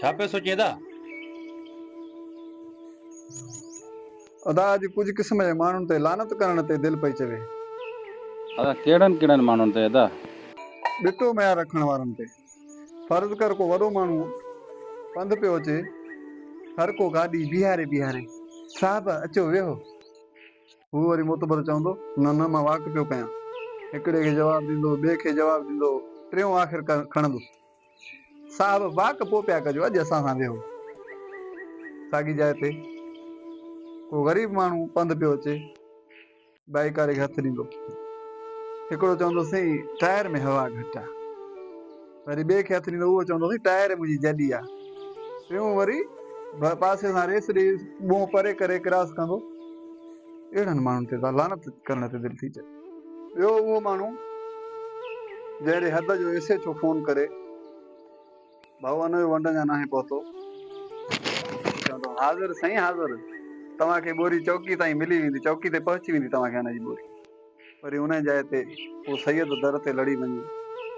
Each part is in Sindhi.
ڇا پيو سوچين ادا؟ ادا اڄ ڪجهه قسم جي ماڻهن تي لعنت ڪرڻ تي دل پئي چوي. ادا ڪهڙن ڪهڙن ماڻهن تي ادا؟ ٻٽو معيار رکڻ وارن تي. فرض ڪر ڪو وڏو ماڻهو پنڌ پيو اچي، هر ڪو گاڏي بيهاري بيهاري، صاحب اچو ويهو. هو وري معتبر چوندو، نه نه مان واڪ پيو ڪيان. هڪڙي کي جواب ڏيندو، ٻئي کي جواب ڏيندو، ٽيون آخر کڻندس. صاحب واڪ پوء پيا ڪجو، اڄ اسان سان ويهو. ساڳي جاء تي ڪو غريب ماڻهو پنڌ پيو اچي، بائيڪ واري کي هٿ ڏيندو. هڪڙو چوندو سائين ٽائر ۾ هوا گهٽ آ. وري ٻئي کي هٿ ڏيندو اهو چوندو سائين ٽائر منهنجي جڏي آ. ٽيون وري پاسي سان ريس ڏئي منهن پري ڪري ڪراس ڪندو. اهڙن ماڻهن تي ته لعنت ڪرڻ تي دل ٿي چوي. ٻيو اهو ماڻهو جنهن ڏي حد جو ايس ايڇ او فون ڪري ڀائو انويو ونڊ اڃا ناهي پهتو. چوندو حاضر سائين حاضر توهان کي ٻوري چوڪي تائين ملي ويندي چوڪي تي پهچي ويندي توهان کي ان جي ٻوري. وري انهيء جاء تي هو سيد در تي لڙي وڃي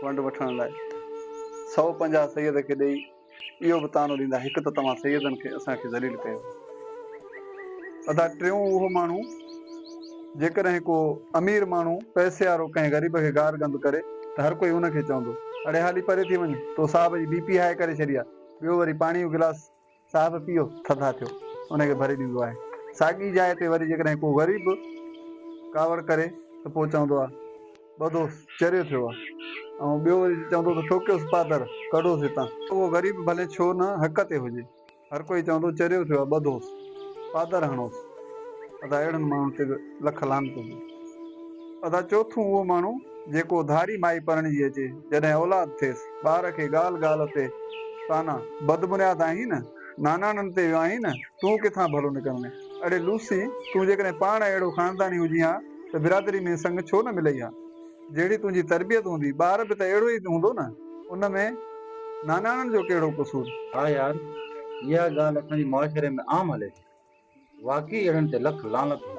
ونڊ وٺڻ لاء 150 سيد کي ڏيئي اهو به طعنو ڏيندا هڪ ته توهان سيدن کي اسان کي ذليل ڪيو. ادا ٽيون اهو ماڻهو جيڪڏهن ڪو امير ماڻهو پئسي وارو ڪنهن غريب کي گار گند ڪري ته هر ڪوئي ان کي چوندو اڙي هالي پري ٿي وڃ تو صاحب جي بي پي هاء ڪري ڇڏي آ ٻيو وري پاڻي جو گلاس صاحب پيئو ٿڌا ٿيو ان کي ڀري ڏيندو آهي. ساڳي جاء تي وري جيڪڏهن ڪو غريب ڪاوڙ ڪري ته پوء چوندو آهي ٻڌوس چريو ٿيو آهي ۽ ٻيو وري چوندو ته ٺوڪيوس پادر ڪڍوس هتان. اهو غريب ڀلي ڇو نه حق تي هجي هر ڪوئي چوندو چريو ٿيو آهي ٻڌوس پادر هڻوس. ادا اهڙن ماڻهن تي به لک لعنت هجي. ادا چوٿون اهو ماڻهو جيڪو ڌاري مائي پرڻجي اچي، جڏهن اولاد ٿيس، ٻار کي ڳالهه ڳالهه تي طعنا، بدبنياد آهين نه، ناناڻن تي ويو آهين نه، تون ڪٿان ڀلو نڪرندين. اڙي لوسي، تون جيڪڏهن پاڻ اهڙو خانداني هجين ها ته برادري ۾ سڱ ڇو نه ملئي ها؟ جهڙي تنهنجي تربيت هوندي، ٻار به ته اهڙو ئي هوندو نه، ان ۾ ناناڻن جو ڪهڙو قصور؟ ها يار، اها ڳالهه اسان جي معاشري ۾ عام هلي ٿي. واقعي اهڙن تي لک لعنت هجي.